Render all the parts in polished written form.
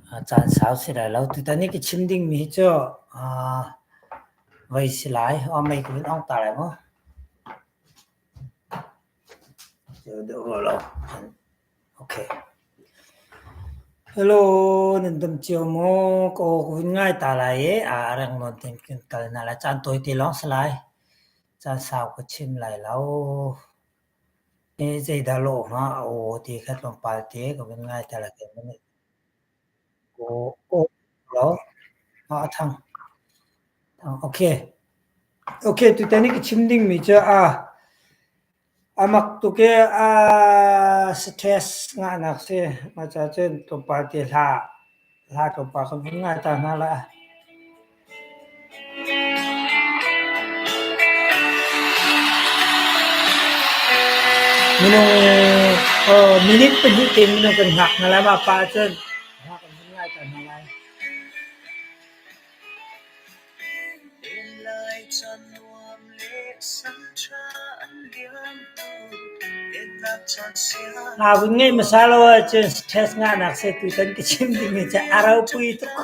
Caan sau si lai lo. Tutan i ka chim dingmi hi cu voi si lai. Aw mei ka vun ong ta lai mu. Okay. Hello, nan dam cio maw? Ka aw ka vun ngai ta lai i a reng nawn tein kan kal hna lai. Caan tawi te lawng si lai. Caan sau ka chim lai lo. Zeidah lawh hnga a aw ti kha tlawmpal te ka vun ngai ta lai. A thang. Okay. Okay, tutan i ka chim dingmi cu a a mak tuk i a stress ngahnak si. Mah caah cun tlawmpal te hla hla tlawmpal kan vun ngai ta hna lai. Minung minute pahnih te minung kan hngak hna lai mah pah ahcun hla kan vun ngai ta hna lai. Hla vun ngeih hmasa lo ahcun stress ngahnak seh tutan ka chim dingmi cu a ropui tuk.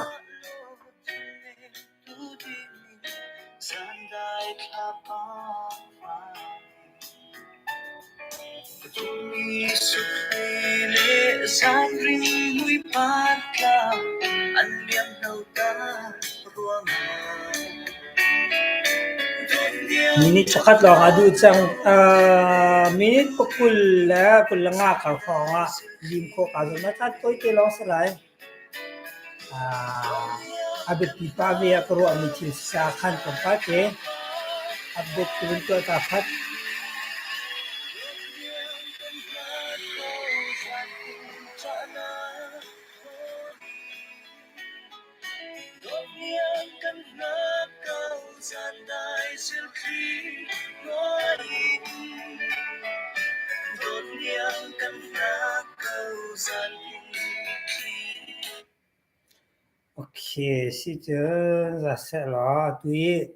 Minute pakhat lawng a duh cang. Minute pakul le 25 kar hrawng ah lim khawh kaa zuam. A caan tawite lawng si lai. A biapi pah ve ah ka ruahmi thil sisa khan tlawmpal te update ka vun tuah ta phat. Okay, si cun za sehlaw atu i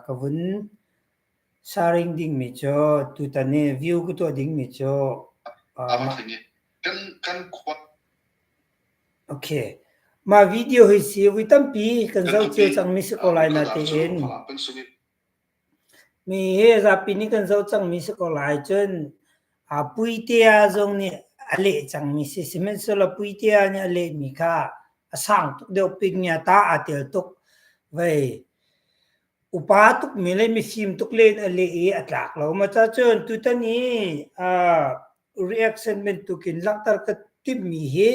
ka vun sharing dingmi cu tutan i view ka tuah dingmi cu Okay. Mah video hi si vui tampi kan zoh cio cangmi si ko lai natein Mi hi zapi nih kan zoh cangmi si ko lai cun Puitea zong nih a leh cangmi si. Sihmanhsehlaw Puitea nih a lehmi kha a sang tuk deuh pingia ta aa tel tuk. Vei upa tukmi le mifim tuk len a leh i a tlak lo. Mah cun tutan i reaction bantukin langhter ka timhmi hi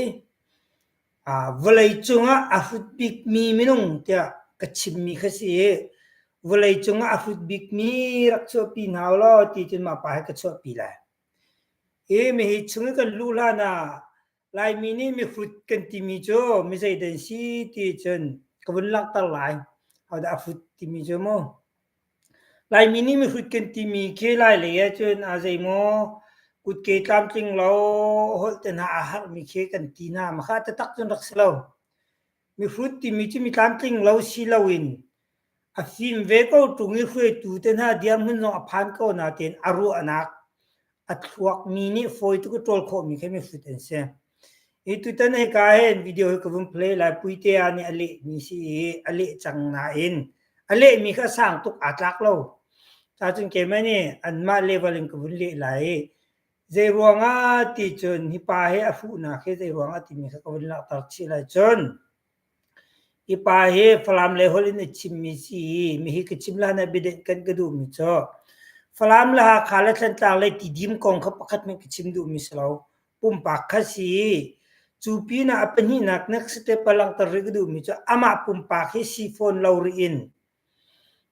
Vawleicung ah a hrut bikmi minung tiah ka chimmi kha si i vawleicung ah a hrut bikmi rak chuahpi hna u law ti cun mah pa hi ka chuahpi lai. Hi mihi chung i kan luh hlan ah Laimi nih mihrut kan timi cu mi zeidah an si ti cun ka vun langhter lai. Hodah a hrut timi cu mu. Laimi nih mihrut kan timi khi Lailei ahcun a zeimaw kutke tlamtling lo holh te hna aa harhmi khi kan ti hna. Mah kha taktak cun rak si lo. Mihrut timi cu mi tlamtling lo si loin a fim ve ko ṭung i hruaitu te hna dirhmun zong a phan ko natein a ruahnak a thluakmi nih fawi tuk i ṭawl khawhmi khi mihrut an si. Hi tutan hika hin video hi ka vun play lai. Puitea nih a lehmi si i a leh cang nain a lehmi kha sang tuk aa tlak lo. Cacun keimah nih anmah level in ka vun leh lai i zei ruangah ti cun hi pa hi a hruhnak hi zei ruangah timi kha ka vun langhter chih lai. Cun hi pa hi Falam lei holh in a chimmi si i mihi ka chim hlan ah biadenh kan ka duhmi cu Falam le Hakha le Thantlang le Tidim kong kha pakhat hmanh ka chim duhmi si lo. Pumpak kha si i cu pinah a pahnihnak next step a langhter rih ka duhmi cu amah pumpak hi si fawn lo rih in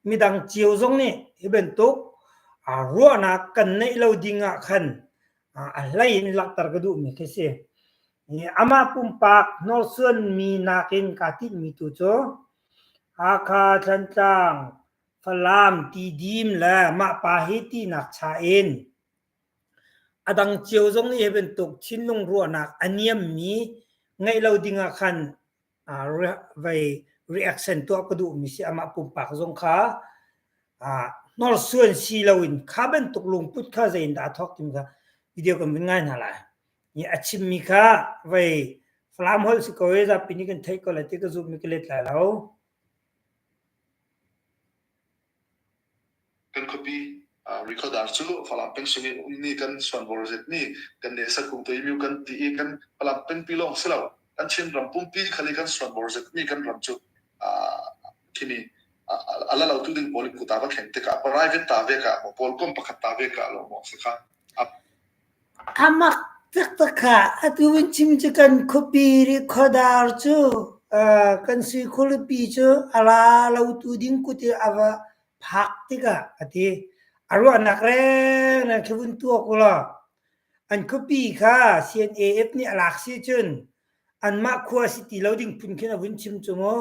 midang cio zong nih hi bantuk ruahnak kan neih lo ding ah khan a hlei in langhter ka duhmi khi si. Amah pumpak hnorsuanmi nakin kaa tinhmi tu cu Hakha, Thantlang, Falam, Tidim le mah pa hi tinak cha in A dang cio zong nih hi bantuk thinlung ruahnak a niammi ngeih lo ding ah khan vei reaction tuah ka duhmi si amah pumpak zong kha hnorsuan si loin kha bantuk lungput kha zei in dah a thawk timi kha video kan vun ngai hna lai. A chimmi kha vei Falam holh si ko i zapi nih kan theih ko lai ti ka zumh i ka let lai lo. Kan khuapi Rikhodar cu Falam peng chung i ummi kan suanbawr zetmi kan le sakung toimiu kan ti i kan Falam pengpi lawng si lo kan Chin ram pumpi khali kan suanbawr zetmi kan ram cu khimi a la lo tu ding pawl kuta va thleng tikah private ta ve ka maw pawl kom pakhat ta ve ka lo maw si kha. A mak taktak kha. Atu in chim cu kan khuapi Rikhodar cu kan sui khualipi cu a la lo tu ding kut i a va phak tikah a ti. A ruahnak rengreng khi vun tuak u law an khuapi kha CNAF nih a lak si cun anmah khua si ti lo ding phun khin a vun chim cu mu.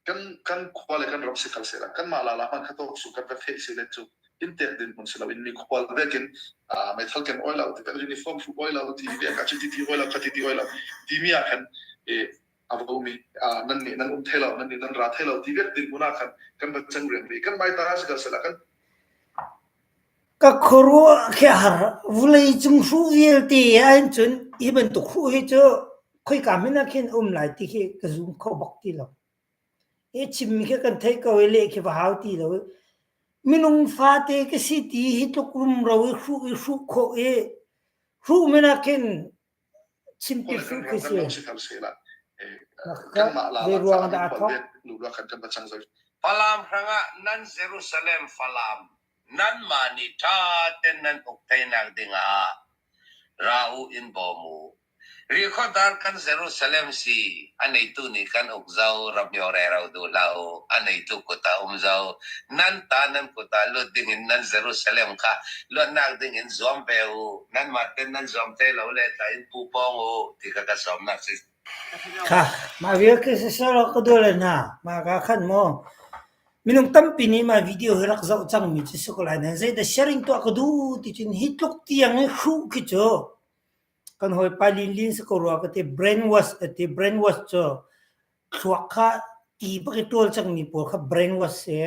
Kan kan khua le kan ram si kal sehla kanmah lala hmanh kha tawk su kan va feh si le cu in tek din hmun si lo in mi khual vekin meithal ken oi lo ti kan uniform hruk oi lo ti ve ka chi ti oi lo kha ti ti oi lo ti mi ah khan e a vo mi nan nih nan um thei lo nan nih nan ra thei lo ti vek din hmun ah khan kan va cang riang ri kan mai ta si kal sehla kan. Ka khuaruah khi a har. Vawleicung hruh vialte ahhin cun hi bantuk hruh hi cu khoika hmanh ah khin a um lai ti khi ka zum kho bak ti lo. Hi chimmi khi kan theih ko i leh khi va hau ti lo. Minung fate ka si ti hi tluk rumro i hruh i hruh khawh i hruh men ah khin chimpi hruh khi si. Zei ruang dah a thawk? Falam hrangah nan Jerusalem Falam nanmah nih ṭha tein nan uk theinak dingah ra u in bawm u. Rikhuadar kan Jerusalem si a neitu nih kan uk zau ramyo rero duh hlah u a neitu kut ah um zau nan ta nan kut ah lut dingin nan Jerusalem kha luatnak dingin zuam ve u nanmah ten nan zuam te lo le ta in pu pawng u ti kha ka sawmnak si. Kha mah vial khi siseh ka duh le hna mah ka khan maw minung tampi nih mah video hi rak zoh cangmi cu si ko lai nain zeidah sharing tuah ka duh ti cun hi tluk tiang i hruh khi cu kan hawipa Lin Lin si ko rua ka ti brainwash a ti brainwash cu thluak kha ti bak i ṭawl cangmi pawl kha brainwash si.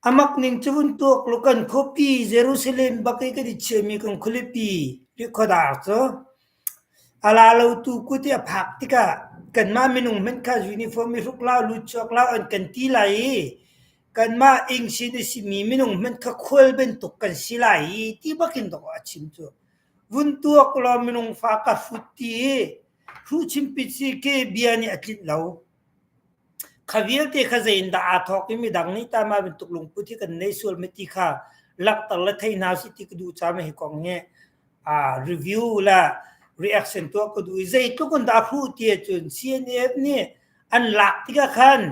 A mak ning cu vun tuak law kan khuapi Jerusalem bak i kan i chiahmi kan khualipi Rihkhawdar cu a la lotu kut i a phak tikah kanmah minung hmanh kha uniform i hruk lau lut chuak lau an kan ti lai i kanmah ing sin a simi minung hmanh kha khual bantuk kan si lai i ti bakin dawh a chim cu. Vun tuak law minung fa ka hrut ti i hruh chimpit si ke bia nih a tlinh lo. Kha vialte kha zei in dah aa thawk i midang nih tah mah bantuk lungput hi kan nei sual ma ti kha langhter le thei hna usih ti ka duh caah hi kong hi review le reaction tuah ka duh i zeitluk in dah a hruh ti ahcun CNF nih an lak tikah khan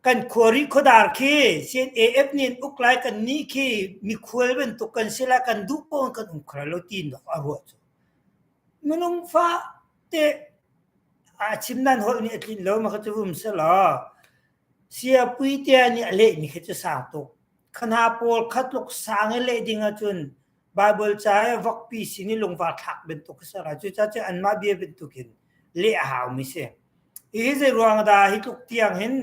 kan khuari khuadar khi CNAF nih an uk lai kan nih khi mikhual bantuk kan si lai kan duh paoh in kan um kho lai lo ti in a ruah cu. Minung fa te A chim nan holh nih a tlinh lo ma kha cu vum selaw Siapui tia nih a lehmi khi cu sang tuk. Khana pawl kha tluk sang i leh ding ahcun Baibal ca i vokpi sin i lungvar thlak bantuk a si lai. Cucaah cun anmah bia bantukin leh a haumi si. Hihi zei ruang dah hi tluk tiang hin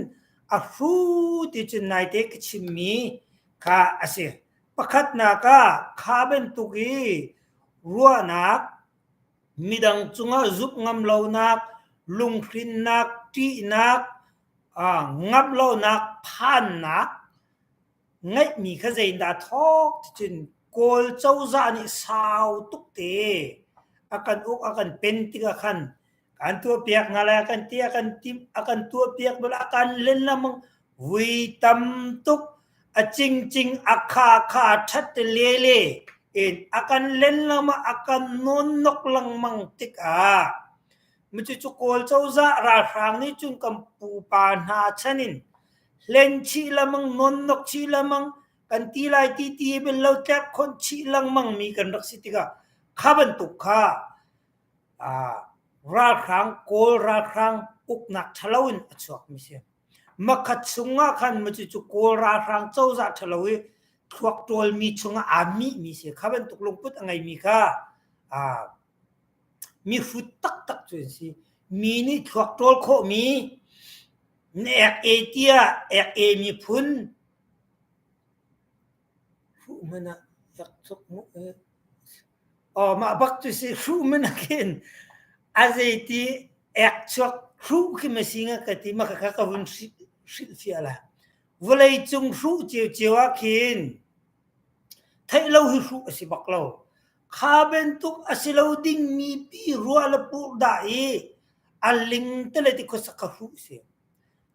a hru ti cun naite ka chimmi kha a si. Pakhatnak ah kha bantuk i ruahnak Midang cungah zumh ngam lonak, lunghrinnak, ṭihnak, ngamh lonak, phannak ngeihmi kha zeitindah a thawk ticun Kawl cozah nih sau tuk te a kan uk a kan pen tikah khan kan tuahpiak hna lai a kan ti a kan timh a kan tuahpiak bal a kan len lengmang vui tam tuk a cingcing a kha kha ṭhat lele in a kan len lengmang a kan nawnnok lengmang tikah cucu Kawl cozah ralhrang nih cun kan pupa hna chan in hlen chih lengmang nawnnok chih lengmang kan ti lai ti ti bel lo tlek khonh chih lengmang mi kan rak si tikah kha bantuk kha ralhrang Kawl ralhrang uknak ṭhalo in a chuak mi si. Makhat chungah khan cucu Kawl ralhrang cozah ṭhalo i thluak ṭawlmi chungah aa mihmi si. Kha bantuk lungput a ngeimi kha mihrut taktak cu an si. Mi nih thluak ṭawl khawhmi na ek e tiah ek e miphun hruh hmanh ah ek cuk mu. Aw mah bak cu si hruh hmanh ah khin. A zeiti ek chuak hruh khi ma si nga ka ti ma kha ka vun hrilhfiah la. Vawlei cung hruh ciocio ah khin theih lo hi hruh a si bak lo. Kha bantuk a si lo dingmi pi ruah le purhdah i a ling tele ti khuasak kha hruh a si.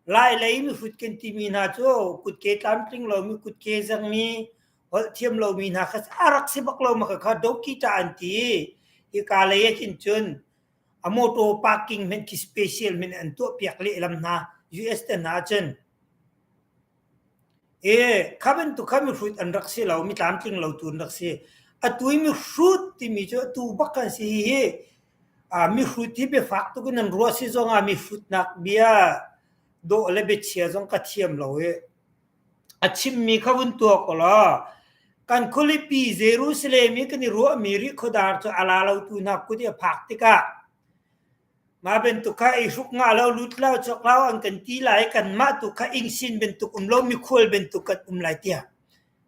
Lailei mihrut kan timi hna cu kutke tlamtling lomi, kutke zengmi, holh thiam lomi hna kha a rak si bak lo ma kha dokita an ti. Hika lei ah khin cun a motor parking hmanh khi special hmanh an tuah piak lehlam hna US te hna cun. E kha bantuk kha mihrut an rak si lo, mi tlamtling lo tu an rak si. Atu i mihrut timi cu atu bak kan si hi mihrut hi biafak tuk in an ruah si zongah mihrutnak bia dawh le biachia zong ka thiam lo i a chimmi kha vun tuak law kan khualipi Jerusalem i kan i ruahmi rikhuadar cu a la lotu hna kut i a phak tikah mah bantuk kha i hruk ngah lo lut lo chuak lo an kan ti lai kanmah tu kha ingsin bantuk um lo mikhual bantuk kan um lai tiah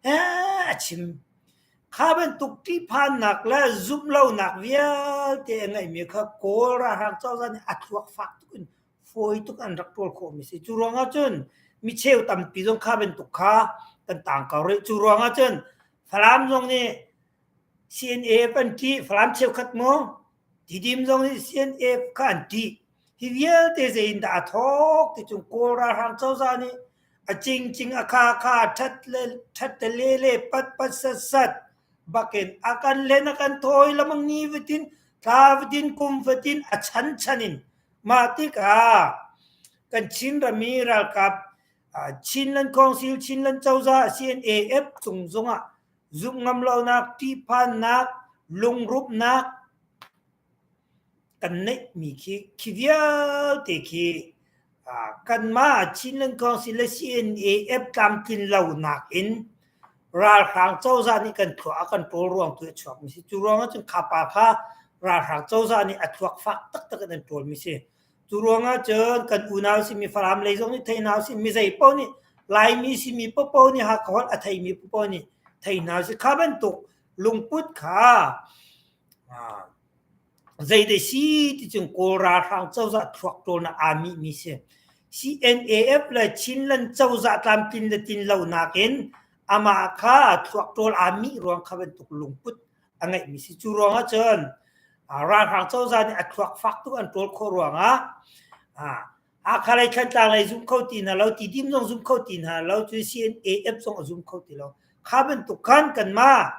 a chim. Kha bantuk ṭihphannak le zumh lonak vialte a ngeihmi kha Kawl ralhrang cozah nih a thluak fak tuk in fawi tuk an rak ṭawl khawhmi a si. Cu ruangah cun micheu tampi zong kha bantuk kha kan tang ko rih. Cu ruangah cun Falam zong nih CNA an ṭih, Falam cheukhat maw? Tidim zong nih CNA kha an ṭih. Hi vialte zei in dah a thawk ti cun Kawl ralhrang cozah nih A cingcing a khakha ṭhat le ṭhat le le le pat pat sat sat bakin a kan len a kan thawi lamang ni fatin thla fatin kum fatin a chan chan in mah tikah kan Chin ram i ralkap Chinland Council Chinland cozah CNAF cung zongah zumh ngam lonak ṭihphannak lungrupnak kan neihmi khi khi vialte khi kanmah Chinland Council le CNAF tlamtlin lonak in ralhrang cozah nih kan thluak a kan ṭawl ruang tu a chuakmi si. Cu ruangah cun kha pa kha ralhrang cozah nih a thluak fak taktak in an ṭawlmi si. Cu ruangah cun kan unau simi Falam lei zong nih thei hna usih, mi zei paoh nih Laimi simi paohpaoh nih Hakha holh a theimi paohpaoh nih thei hna usih. Kha bantuk lungput kha Zei si ti cun Kawl ralhrang cozah thluak ṭawlnak aa mihmi si. CNAF le Chinland cozah tlamtlin le tlin lo nakin amah kha thluak ṭawl aa mih ruang kha bantuk lungput a ngeihmi si. Cu ruangah cun ralhrang cozah nih a thluak fak tuk an ṭawl khawh ruangah Hakha lei Thantlang lei zum kho ti hna lo, Tidim zong zum kho ti hna lo, cun CNAF zong a zum kho ti lo. Kha bantuk khan kanmah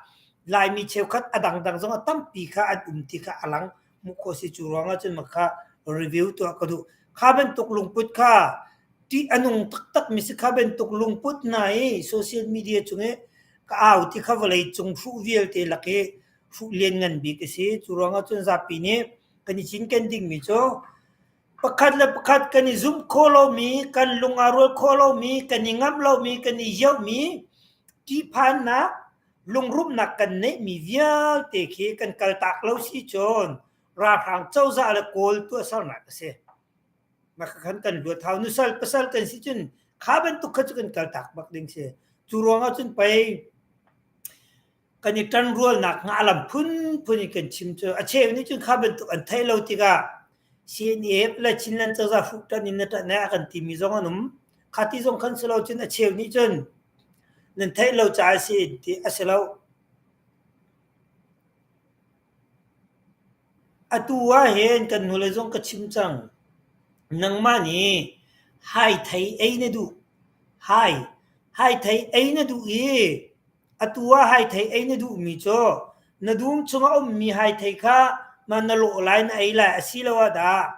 Laimi cheukhat a dangdang zong a tampi kha an um ti kha a lang. Hmuh khawh si cu ruangah cun mah kha review tuah ka duh. Kha bantuk lungput kha ṭih a nung taktak mi si kha bantuk lungput hna i social media cung i ka au ti kha vawlei cung hruh vialte lak i hruh lianngan bik a si. Cu ruangah cun zapi nih kan i cinken dingmi cu Pakhat le pakhat kan i zumh khawh lomi, kan lung aa rual khawh lomi, kan i ngamh lomi, kan i iauhmi, ṭihphannak, lungrumnak kan neihmi vialte khi kan kaltak lo si cun ralhrang cozah le Kawl tuahsernak a si. Mah khan kan luat hau. Nusal pasal kan si cun kha bantuk kha cu kan kaltak bak ding si. Cu ruangah cun pei kan i ṭanrualnak hnga lam phunphun in kan chim cu a cheu nih cun kha bantuk an theih lo tikah CNF le Chinland cozah hruk ṭan in na ṭanh a kan timi zong an um. Kha ti zong khan si lo cun a cheu nih cun nan theih lo caah a si ti a si lo. Atu ah hin kan hnulei zong ka chim cang. Nangmah nih hai thei ei na duh. Hai, hai thei ei na duh i Atu ah haithei ei na duhmi cu na dum chungah a ummi haithei kha ma na lawh lai na ei lai asiloah dah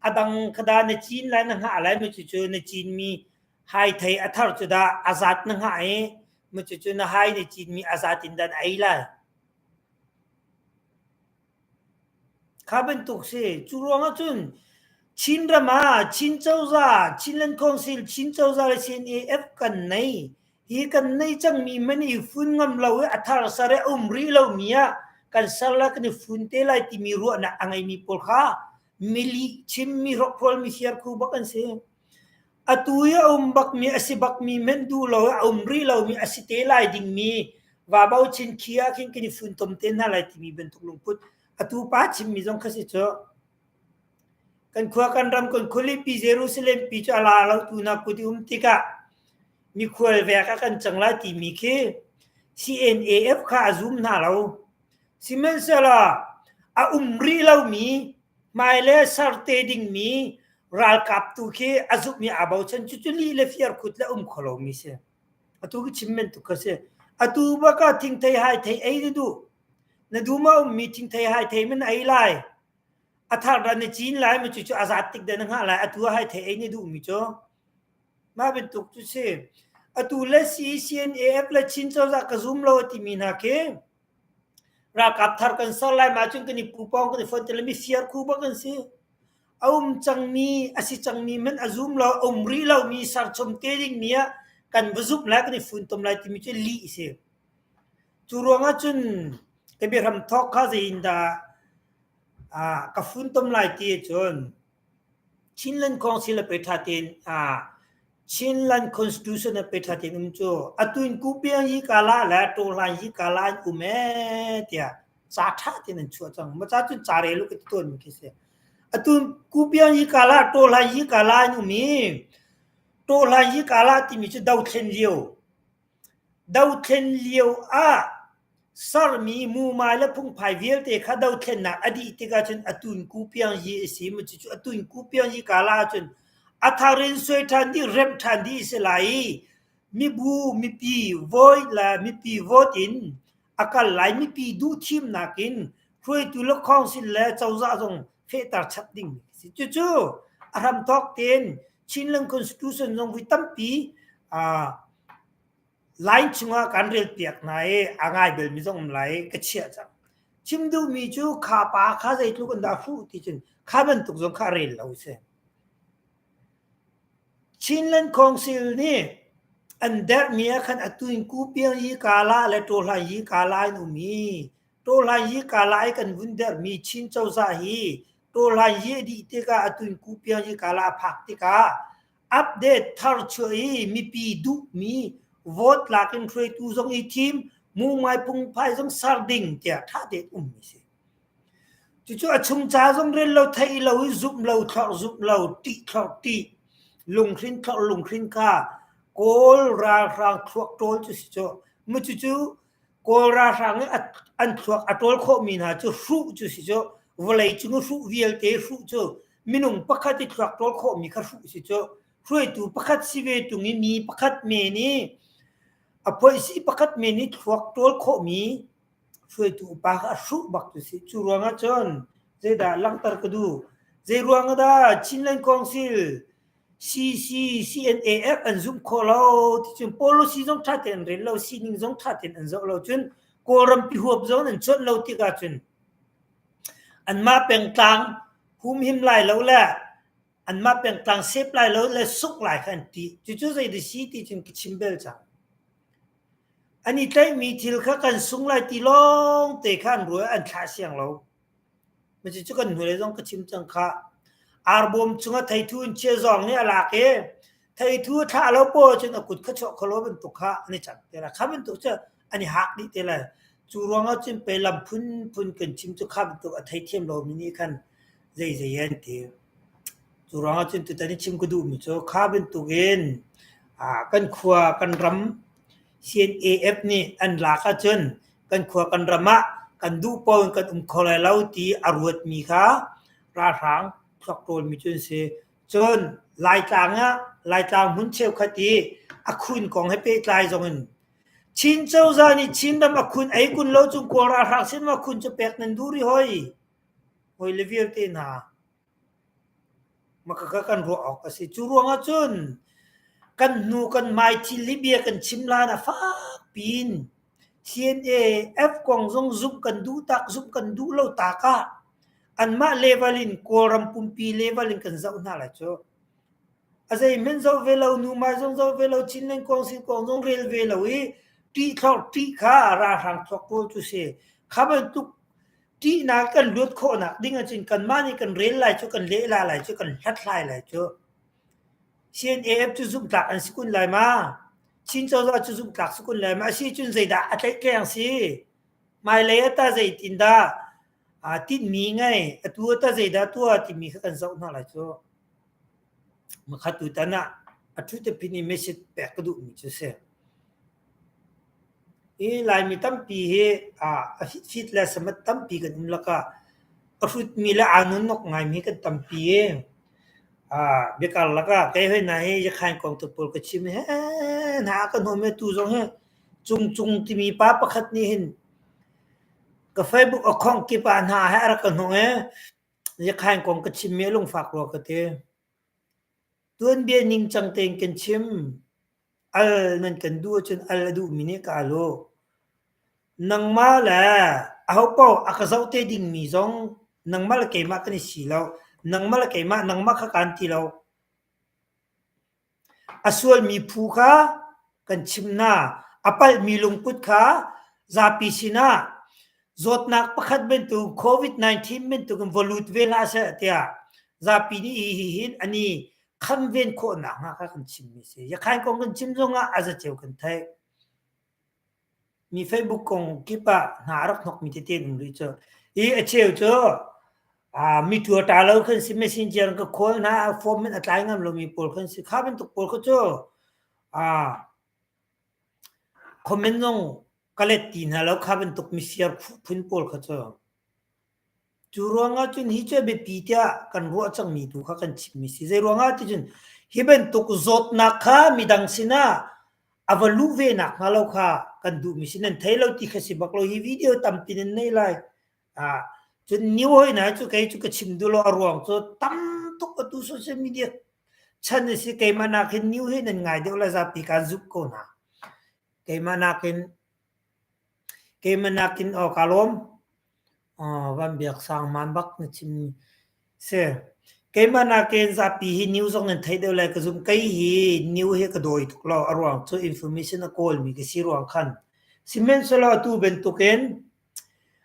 a dang kha dah na cin lai na hngah lai maw cucu na cinmi haithei a thar cu dah a zat na hngah i maw cucu na hai na cinmi a zat in dah na ei lai. Kha bantuk si. Cu ruangah cun Chinram ah Chin cozah, Chinland Council, Chin cozah le CNAF kan nei. Hi kan nei cangmi man i fun ngam lo i a thar sar i a um rih lomi ah kan ser le kan i fun te lai timi ruahnak a ngeimi pawl kha milih chim mi hrokhrawl mi fiarkhu bak an si. Atu i a um bakmi a si bakmi hmenh duh lo i a um rih lomi a si te lai dingmi vaa bochan khi ah khin kan i funtom te hna lai timi bantuk lungput atu pa chimmi zong kha si cu. Kan khua kan ram kan khualipi Jerusalem pi cu a la lo tu na kut i um tikah mikhual vek ah kan cang lai timi khi CNAF kha a zum hna lo. Sihmanhsehlaw a um rih lomi hmailei ser te dingmi ralkap tu khi a zumh i aa bochan. Cucu lih le fiarkhut le um kho lomi si. Atu ka chim bantuk kha si. Atu bak ah thingthei haithei ei na duh. Na dum a ummi thingthei haithei man ei lai. A thar dah na cin lai ma cucu a zat tik dah na hngah lai. Atu ah haithei ei na duhmi cu. Mah bantuk cu si. Atu le CCNAF le Chin cozah ka zum lo a timi hna khi ralkap thar kan ser lai ma cun kan i pupawng kan i fonh te lai mi fiar khu bak an si. A um cangmi a si cangmi hmanh a zum lo, a um rih lomi serchom te dingmi ah kan va zumh lai kan i funtom lai timi cu lih a si. Cu ruangah cun ka biahram thawk kha zeiindah ah ka funtom lai ti ahcun Chinland Council a pe ṭha tein ah Chinland Constitution a pe ṭha tein um cu atu in Kupiang hi kala le Tawhlan hi kala in um ee tiah ca ṭha tein an chuah cang. Ma ca cun ca rel u ka ti tawnmi khi si. Atu Kupiang hi kala Tawhlan hi kala in um i Tawhlan hi kala timi cu dothlen lio Dothlen lio ah sermi mumai le phungphai vialte kha dothlennak a dih tikah cun a tunku piang yi a si. Cucu a tunku piang yi kala ahcun a thar in suai ṭhan dih, remh ṭhan dih a si lai i mibu, mipi vote le mipi vote in a kal lai. Mipi duhthimnak in hruaitu le council le cozah zong fehter chap ding a si. Cucu a hramthawk tein Chinland Constitution zong voi tampi line chungah kan relpiak hna i a ngai belmi zong um lai i ka chiah cang. Chim duhmi cu kha pa kha zeitluk in dah hruh ti cun kha bantuk zong kha rel lo si. Chinland Council nih an derhmi ah khan atu in Kupiang yi kala le Tawhlan yi kala in um i Tawhlan yi kala i kan vun derhmi Chin cozah hi Tawhlan yi a dih tikah atu in Kupiang yi kala a phak tikah update thar chuah i mipi duhmi vote lak in hruaitu zong i thim mumai phungphai zong ser ding tiah ṭha tein ummi si. Cucu a chung ca zong rel lo theih lo i zumh lo thlorh zumh lo ṭih thlorh ṭih lunghrin thlorh lunghrin kha Kawl ralhrang thluak ṭawl cu si cu. Mu cucu Kawl ralhrang i an thluak a ṭawl khawhmi hna cu hruh cu si cu. Vawlei cung i hruh vialte hruh cu minung pakhat i thluak ṭawl khawhmi kha hruh si cu hruaitu pakhat si ve ṭung i mi pakhat men i a phoihsi pakhat men i thluak ṭawl khawhmi hruaitu upa kha a hruh bak cu si. Cu ruangah cun zeidah langhter ka duh? Zei ruangah dah Chinland Council CC CNAF an zumh khawh lo ti cun policy zong ṭha tein an rel lo, sining zong ṭha tein an zoh lo cun Kawlram pi huap zong an cuanh lo tikah cun anmah pengtlang humhim lai lo le anmah pengtlang sep lai lo le sungh lai kha an ṭih. Cucu zei dah si ti cun ka chim bel cang. An i tlaihmi thil kha kan sung lai ti lawng te kha an ruah an thlah siang lo. Cucu kan hnulei zong ka chim cang khah. Arbawm chungah theithu in chia zawng nih a lak i theithu a thlah lo paoh ahcun a kut kha chuah kho lo bantuk kha an i cang te lai. Kha bantuk cu an i hak dih te lai. Cu ruangah cun pei lam phunphun kan chim cu kha bantuk a theithiam lomi nih khan zeizei an ti. Cu ruangah cun tutan i chim ka duhmi cu kha bantukin kan khua kan ram CNAF nih an lak ahcun kan khua kan ram ah kan duh paoh in kan um kho lai lo ti a ruatmi kha ralhrang thluak ṭawlmi cu an si. Cun Laitlang ah Laitlang hmun cheukhat i a khun kong he pehtlai zong in Chin cozah nih Chinram a khun ei kun lo cung Kawl ralhrang sin ma khun cu pek nan duh rih hoi. Hoi le vialte hna. Makaka kan ruah awk a si. Cu ruangah cun kan hnu kan hmai thil hi bia kan chim hlan ah fak piin CNA F kong zong zumh kan duh tak zumh kan duh lo tak ah anmah level in Kawlram pumpi level in kan zoh hna lai cu. A zeihmanh zoh ve lo, numai zong zoh ve lo, Chinland kong sin kong zong rel ve lo i ṭih thlorh ṭih kha ralhrang thluak pawl cu si. Kha bantuk ṭihnak kan luat khawhnak ding ahcun kanmah nih kan rel lai cu, kan lehla lai cu, kan hlathlai lai cu. CNAF cu zumhtlak an si kun lai ma? Chin cozah cu zumhtlak si kun lai ma? Asi cun zeidah a tlaihtleng si? Hmailei ah tah zeitindah? Aa tinhmi ngei. Atu ah tah zeidah tuah timi kha kan zoh hna lai cu. Makhat tutan ah a ṭhut a phin i message pek ka duhmi cu a si. Hi Laimi tampi hi a fitfit le samat tampi kan um lakah a hrutmi le aa nunnok ngaimi kan tampi i biakarlak ah kei hoi hna hi Yakhain kong te pawl ka chim i hee hna a ka hnawm i atu zong hi Cungcung timi pa pakhat nih hin ka Facebook account kip ah hna he a rak ka hnawh i Yakhain kong ka chimmi a lungfak rua ka ti. Tuanbia ningcang tein kan chim. Al nan kan duh ahcun al a duhmi nih ka al u. Nangmah le ahopaoh a ka zoh te dingmi zong nangmah le keimah kan i si lo. Nangmah le keimah nangmah kha kaan ti lo. A sualmi phu kha kan chimh hna. A palhmi lungput kha zapi sinah zawtnak pakhat bantuk COVID-19 bantukin va lut ve hlah seh tiah zapi nih hihi an i khamven khawhnak hnga kha kan chimmi a si. Yakhain kong kan chim zongah a zaceo kan theih. Mi Facebook kong kip ah hna a rak hnokmi tete an um rih cu. Hi a cheu cu mi ṭuaṭa lo khan si messenger in ka call hna form in a tlai ngam lomi pawl khan si. Kha bantuk pawl kha cu comment zong ka let ti hna lo kha bantuk misiar phun pawl kha cu. Cu ruangah cun hi cu a biapi tiah kan ruah cangmi tu kha kan chimmi si. Zei ruangah ti cun hi bantuk zawtnak kha midang sinah a va luh ve nakhnga lo kha kan duhmi si. Nan thei lo ti kha si bak lo. Hi video tampi nan nei lai. Ah, cun new hoi hna cu kei cu ka chim duh lo a ruang cu tam tuk atu social media chan a si keimah nakin new hi nan ngai deuh lai zapi kaan zumh ko hna. Keimah nakin keimah nakin aw ka lawm. Van Biak Sang hmaan bak na chimmi si. Keimah nakin zapi hi news zong nan theih deuh lai ka zumh. Kei hi new hi ka dawi tuk lo. A ruang cu information a kawlmi ka si ruang khan. Sihmanhsehlaw atu bantukin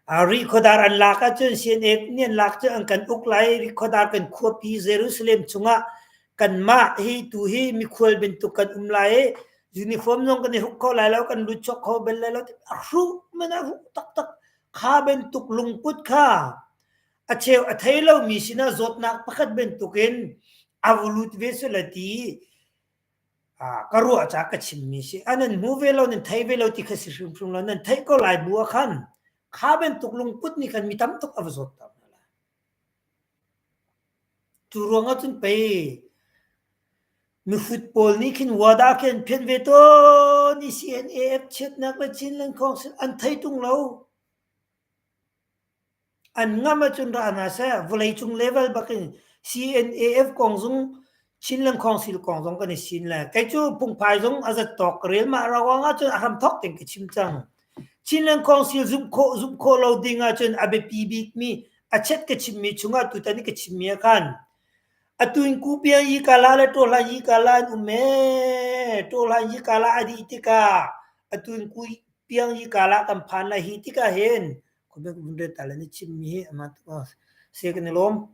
Rihkhawdar an lak ahcun CNA nih an lak cu an kan uk lai. Rihkhawdar kan khuapi Jerusalem chungah kanmah hi tu hi mikhual bantuk kan um lai i uniform zong kan i hruk kho lai lo, kan lut chuak kho bal lai lo. A hruh man a hruh taktak. Kha bantuk lungput kha a cheu a thei lomi sinah zawtnak pakhat bantukin a va lut ve sula ti ka ruah caah ka chimmi si. A nan hmu ve lo, nan thei ve lo ti kha si hrimhrim lo. Nan theih ko lai bu ah khan kha bantuk lungput nih khan mi tam tuk a va zawtter hna lai. Cu ruangah cun pei mihrut pawl nih khin wada khi an phian ve tawn i CNAF chiatnak le Chinland Council an thei tung lo. An ngam ahcun ra hna seh, vawleicung level bakin CNAF kong zong Chinland Council kong zong kan i sin le kei cu phungphai zong a zat tawk ka rel mah ruang ahcun a hramthawk tein ka chim cang. Chinland Council zumh khawh zumh khawh lo ding ahcun a biapi bikmi a chet ka chimmi chungah tutan i ka chimmi ah khan atu in Kupiang yi kala le Tawhlan yi kala an um ee Tawhlan yi kala a dih tikah atu in Kupiang yi kala kan phan lai hi tikah hin khuabek vun ret ta le na chimmi hi ama se kan i lawm.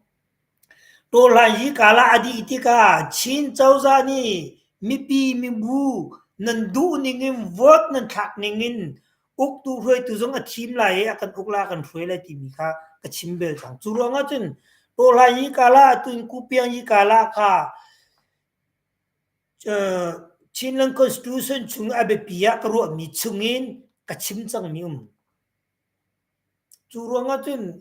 Tawhlan yi kala a dih tikah Chin cozah nih mipi mibu nan duh ning in vote nan thlak ning in uktu hruaitu zong a thim lai i a kan uk lai a kan hruai lai timi kha ka chim bel cang. Cu ruangah cun Tawhlan yi kala atu in Kupiang yi kala kha Chinland Constitution chung a biapi ah ka ruahmi chungin ka chim cangmi um. Cu ruangah cun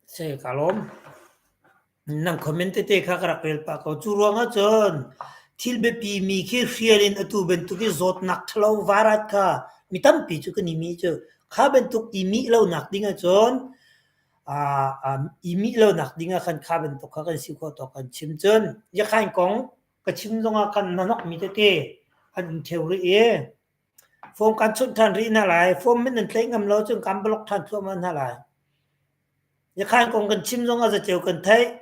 Se ka lawm. Nang comment tete kha ka rak rel pah ko. Cu ruangah cun thil biapi mi khi hrial in atu bantuk i zawtnak ṭhalo varat kha mi tampi cu kan i mih cu. Kha bantuk i mih lonak ding ahcun i mih lonak ding ah khan kha bantuk kha kan si khawh tawk kan chim. Cun Yakhain kong ka chim zongah khan hnawk mi tete an um ṭheo rih i Form kan chunh ṭhan rih hna lai. Form min nan tlaih ngam lo cun kan block ṭhan thluahmah hna lai. Yakhan kong kan chim zong ah zaceo kan theih.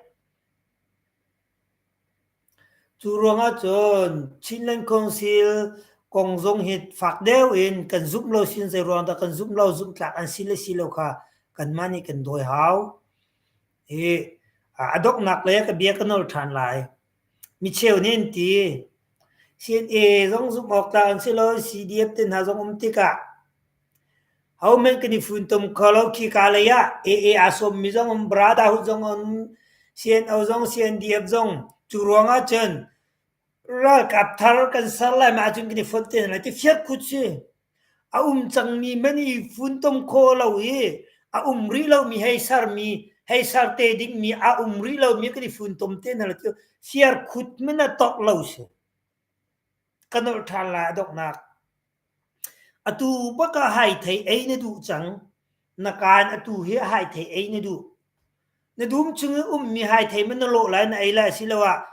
Cu ruangah cun Chinland Council kong zong hi fak deuh in kan zumh lo sin zei ruang dah kan zumh lo zumh tlak an si le si lo kha kanmah nih kan dawi hau. Hi a donghnak le ka bia ka nol ṭhan lai. Micheu nih an ti. CNA zong zumh awk tlak an si lo. CDF te hna zong um tikah. Hohmanh kan i funtom kho lo. Khika lei ah AA aa sawmmi zong um, Brotherhood zong um, CNO zong, CNDF zong. Cu ruang ahcun ralkap thar kan ser lai ma ahcun kan i fonh te hna lai ti fiarkhut si. A um cangmi man i funtom khawh lo i a um rih lomi hei sermi hei ser te dingmi a um rih lomi kan i funtom te hna lai ti fiarkhut man a tawk lo si. Ka nolh ṭhan lai a donghnak. Atu bak ah haithei ei na duh cang. Na kaan atu hi haithei ei na duh. Na dum chung i ummi haithei man na lawh lai na ei lai asiloah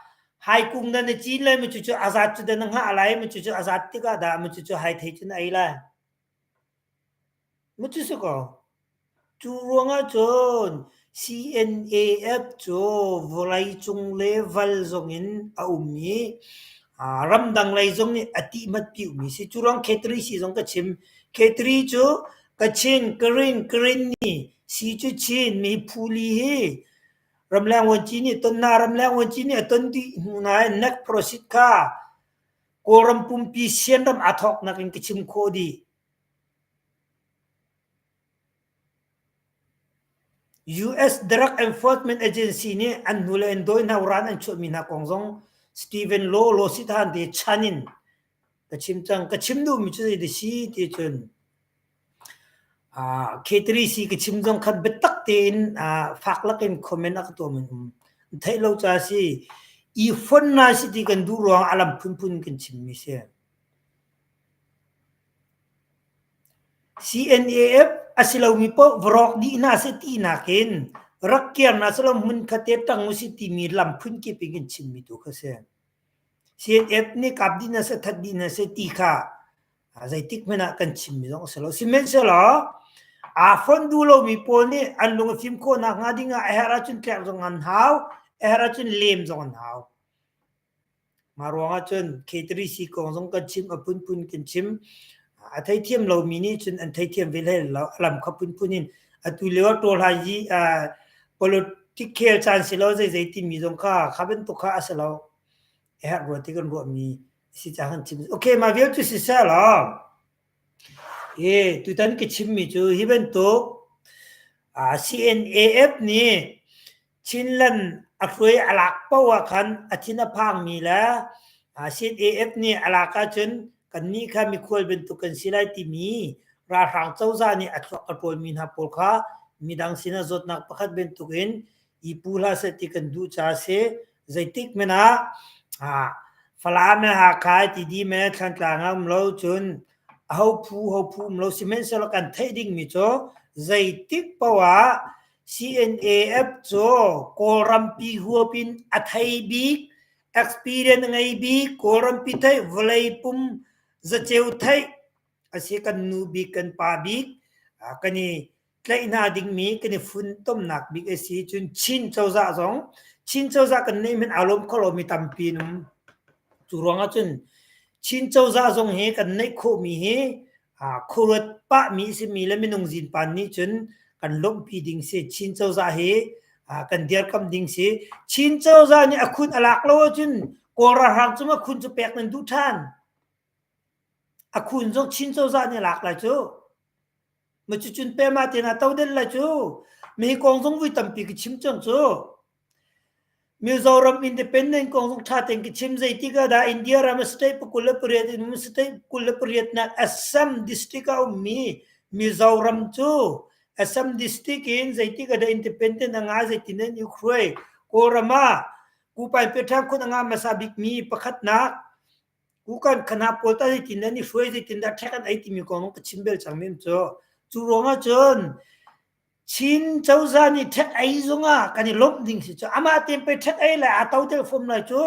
haikung dah na cin lai ma cucu a zat cu dah na hngah lai ma cucu a zat tikah dah ma cucu haithei cu na ei lai. Ma cu si ko. Cu ruangah cun CNAF cu vawleicung level zongin a um i ramdang lei zong nih a tihmat piumi si. Cu ruang K3C zong ka chim. K3 cu Kachin, Karen, Karenni, C cu Chin, mi phuli hi ramleng vuanci nih ton hna, ramleng vuanci nih a ton dih hnu nain nek proceed kha Kawlram pumpi sianram aa thawknak in ka chim khawh dih. US Drug Enforcement Agency nih an hnulei in dawi hna ran an chuahmi hna kong zong Stephen Law Lawsithan te chan in ka chim cang. Ka chim duhmi cu zei si ti cun K3C ka chim zong khan biatak tein fak lakin comment a ka tuah mi um. Theih lo ca si i fon na si ti kan duh ruang a lam phunphun kan chimmi si. CNAF a si lomi paoh va rawk dih hna seh tinak in rak kir hna sehlaw hmunkhat te ṭang usih timi lam phunkip in kan chimmi tu kha si. CNF nih kap dih hna seh, that dih hna seh ti kha zeitik hmanh ah kan chimmi zong a si lo. Sihmanhsehlaw aa fonh duh lomi pawl nih an lung a fim khawh nakhnga ding ah a herh ahcun tlek zong an hau, a herh ahcun lem zong an hau. Mah ruangah cun K3C kong zong kan chim, a phunphun kan chim. A theithiam lomi nih cun an theithiam ve hlei lo. A lam kha phunphun in atu lio ah ṭawlhai yi politic khel caan si lo zeizei timi zong kha kha bantuk kha a si lo. A herh rua ti kan ruahmi si ca kan chim. Okay, mah vial cu siseh law tutan ka chimmi cu hi bantuk CNAF nih Chinland a hruai a lak paoh ah khan a thin a phangmi le CNAF nih a lak ahcun kannih kha mikhual bantuk kan si lai timi ralhrang cozah nih a thluak a ṭawlmi hna pawl kha midang sinah zawtnak pakhat bantukin i pu hlah seh ti kan duh caah a si. Zeitik hmanh ah Falam le Hakha ti dih me Thlantlang ah um lo cun aho phu ho phu um lo sihmanhsehlaw kan theih dingmi cu zeitik paoh ah CNAF cu Kawlrampi huap in a thei bik, experience a ngei bik, Kawlrampi theih, vawlei pum zaceu theih a si kan nu bik kan pa bik kan i tlaih hna dingmi kan i funtomnak bik a si. Cun Chin cozah zong Chin cozah kan neih hmanh aa lawm kho lomi tampi an um. Cu ruangah cun Chin cozah zong hi kan neih khawhmi hi khuaruat pahmi a simi le minung zinpan nih cun kan lawmhpi ding si. Chin cozah hi kan dirkamh ding si. Chin cozah nih a khun a lak lo ahcun Kawl ralhrang cung a khun cu pek nan duh ṭhan. A khun zong Chin cozah nih a lak lai cu. Ma cucun pe ma te na to del lai cu. Mi hi kong zong vui tampi ka chim cang cu. Mizoram independent kong zong tha tein ka chim zeitik ah dah India ram state pakul le pariat in state 28 nak Assam district ah ummi Mizoram cu Assam district in zeitik ah dah independent a nga zeitin an i hruai Kawlram ah Kupai Peṭhang khun a nga hmasa bikmi pakhatnak Kukan khana pawl ta zeitin an i hruai zeitin dah ṭhek an ei timi kong ka chim bel cang mi cu cu ruangah cun Chin cozah nih ṭhek ei zongah kan i lawmh ding si cu amah tein pei ṭhek ei lai aa to tel fom lai cu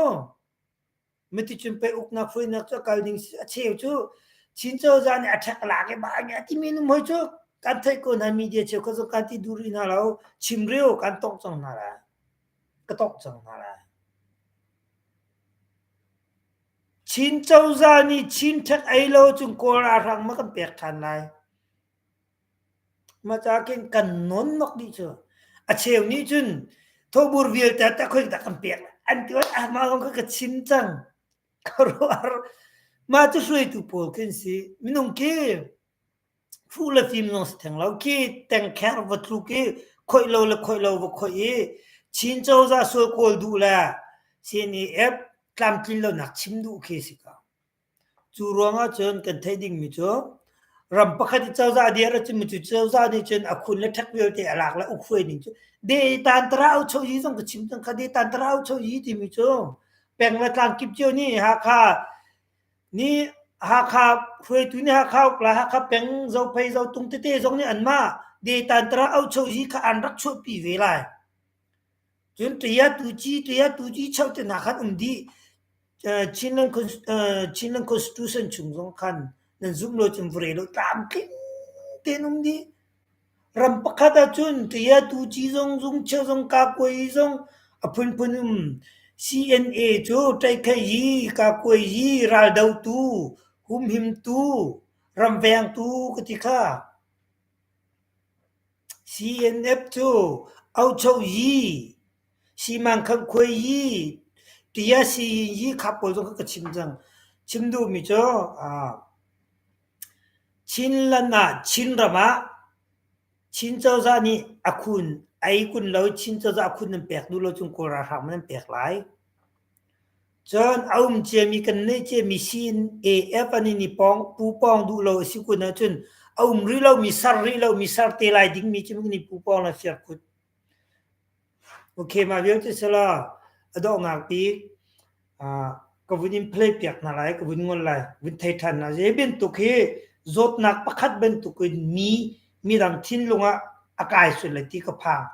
maticun pei uknak hruainak cu a kal ding si a cheu cu Chin cozah nih a ṭhek lak i ba a timi num hoi cu kan theih ko hna media cheu kha zong kan ti duh rih hna lo chim reu kan tongh cang hna lai ka tongh cang hna lai Chin cozah nih Chin ṭhek ei lo cun Kawl ralhrang ma kan pek ṭhan lai. Mah ca khin kan nawnnok dih cu. A cheu nih cun thawhbur vialte tah khoi dah kan pek an ti ah mah kong kha ka chim cang. Ka ruah mah cu hruaitu pawl khin si. Minung khi. Hruh le fim zong si theng lo. Khi tengkher va thluk i khoih lo le khoih lo va khoih i Chin cozah sual kawl duh le CNAF tlamtlin lonak chim duh khi si ko. Cu ruangah cun kan theih dingmi cu ram pakhat i cozah dir ahcun cu cozah nih cun a khun le ṭhek vialte a lak le uk hruai ning cu de tan tara au cho yi zong ka chim cang kha de tan tara au cho yi timi cu peng le tlang kip cio nih Hakha nih Hakha hruaitu nih Hakha uk la Hakha peng Zophei Zotung tete zong nih anmah de tan tara au cho yi kha an rak chuahpi ve lai. Cun ṭia tuci ṭia tuci cheu te hna khan um dih. Chinland Chinland Constitution chung zong khan nan zumh lo cun vurei lo tlamtling tein um dih. Ram pakhat ahcun ṭia tuci zong zungcheu zong kakuai zong a phunphun um. CNA cu ṭaihkhei kakuai raldotu, humhimtu, ramvengtu ka ti kha. CNF cu Auchoyi, Simangkhankhuayi, Tiasiyi kha pawl zong kha ka chim cang. Chim duhmi cu Chinland ah Chinram ah Chin cozah nih a khun a ei kun lo i Chin cozah a khun nan pek duh lo cun Kawl ralhrang nan pek lai. Cun a um ciami kan neih ciami CNAF an in i pawng pu pawng duh lo a si kun ahcun a um rih lomi ser rih lomi ser te lai dingmi cu kan i pu pawng le firkhut. Okay, mah vialte sila a donghnak bik ka vun in play piak hna lai, ka vun ngol lai, vun thei ṭhan hna. Zei bantuk hi zawtnak pakhat bantuk in mi midang thinlung ah a kai sual lai ti ka phang.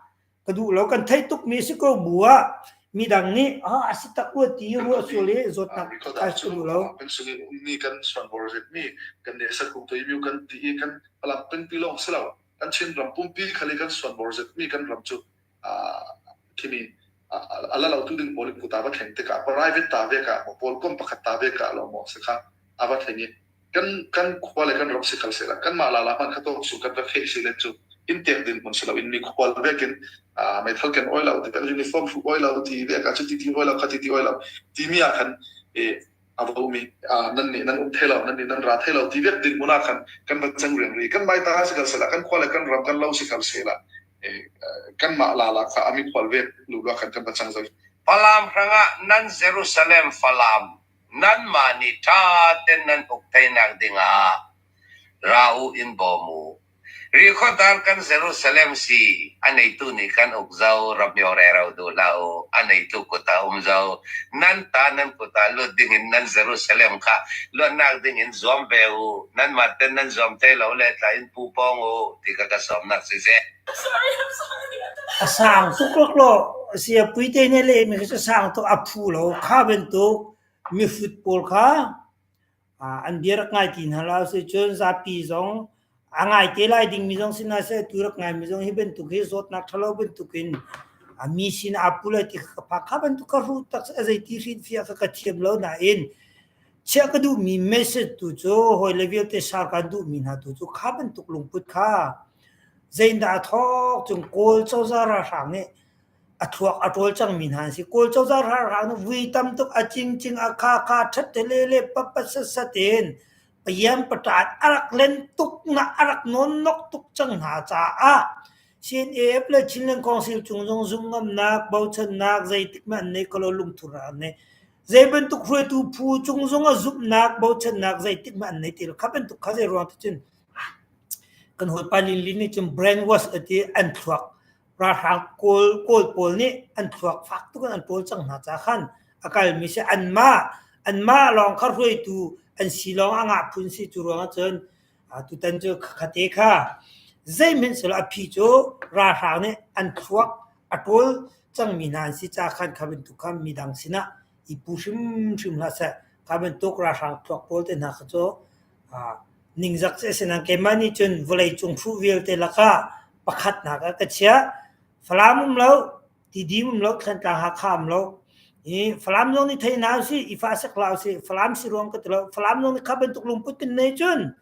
Ka duh lo kan theih tukmi si ko bu ah midang nih ah a si tak rua ti ruah sual i zawtnak kai sual duh lo. Kan sung in ummi kan suanbor zetmi kan ne sakung toimiu kan ti i kan palam pengpi lawng si lo kan Chin ram pumpi khali kan suanbor zetmi kan ram cu khimi ala lo tu ding pawl kuta va thleng tikah private ta ve ka pawl kom pakhat ta ve ka lo mo se kha ava thleng i kan kan khua le kan ram si kal sehla kan mah lala hman kha tawk su kan va feh si le cu in tek din hmun si lo in mi khual vekin meithal ken oi lo ti uniform hru oi lo ti ve ka chu ti ti oi lo kha ti ti oi lo ti mi ah khan e avo mi nan nih nan um thei lo nan nih nan ra thei lo ti vek din hmun ah khan kan va cang riang ri kan mai ta si kal sela kan khua le kan ram kan lo si kal sela kan mah lala kha ami khual vek lu lo khan kan va cang zai Falam hrangah nan Jerusalem Falam Nanmah nih ṭha tein nan uk theinak dingah ra u in bawm u. Rikhuadar kan Jerusalem si a neitu nih kan uk zau ramio rero duh hlah u a neitu kut ah um zau nan ta nan kut ah lut dingin nan Jerusalem kha luatnak dingin zuam ve u nanmah ten nan zuam thai lo le tla in pu pawng u ti kha ka sawmnak siseh. A sang tuk laklawh. Siapui te nih a lehmi khi cu a sang tuk. A phu lo. Kha bantuk mihrut pawl kha an bia rak ngai ti hna lo si cun zapi zong a ngai te lai dingmi zong si hna seh tu rak ngaimi zong hi bantuk hi zawtnak ṭhalo bantukin mi sin aa pu lai ti kha ka phak. Kha bantuk ka hruh tak a zeiti hrinhfiah kha ka thiam lo nain chiah ka duhmi message tu cu hawile vialte share kan duhmi hna tu cu kha bantuk lungput kha Zeidah a thawk cun Kawl cozah ralhrang nih a thluak a ṭawl cangmi hna an si. Kawl cozah ralhrang nih vui tam tuk a cingcing a khakha ṭhat lele papat satsat in payan paṭat a rak len tuk na a rak nawnnok tuk cang hna caah CNAF le Chinland Council cung zong zumhngamnak, bochannak zeitik hmanh an nei kho lo lungthur ah an nei. Zei bantuk hruaitu phu cung zong ah zumhnak, bochannak zeitik hmanh an nei ti lo. Kha bantuk kha zei ruang ti cun Kan hawipa Linlin nih cun brainwash a ti an thluak ralhrang kawl kawl pawl nih an thluak fak tuk in an kawl cang hna ca khan a kalmi si anmah anmah lawng kha hruaitu an si lawng a ngah phun si cu ruangah cun tutan cu khate kha zeihmanh silo a phi cu ralhrang nih an thluak a ṭawl cangmi hna an si ca khan kha bantuk kha midang sinah i pu hrimhrim hlah seh kha bantuk ralhrang thluak pawl te hna kha cu Ningzak cu a si nain keimah nih cun vawleicung hruh vialte lakah pakhatnak ah ka chiah. Falam um lo, Tidim um lo, Thantlang Hakha um lo. I Falam zong nih thei hna usih, i fah sek hlah usih. Falam si ruang ka ti lo. Falam zong nih kha bantuk lungput kan nei cun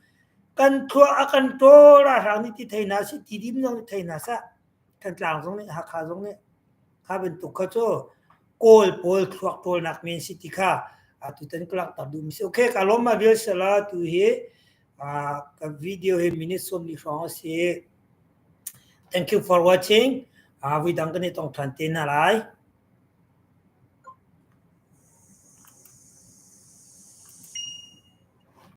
kan thluak a kan ṭawl ralhrang nih ti thei hna usih, Tidim zong nih thei hna seh. Thantlang zong nih, Hakha zong nih kha bantuk kha cu Kawl pawl thluak ṭawlnak men si ti kha atutan ka langhter duhmi si. Okay, ka lawm ma vial sala tu hi. Ka video hi minute 40 hrawng a si. Thank you for watching. Vui dang kan i tong ṭhan te hna lai.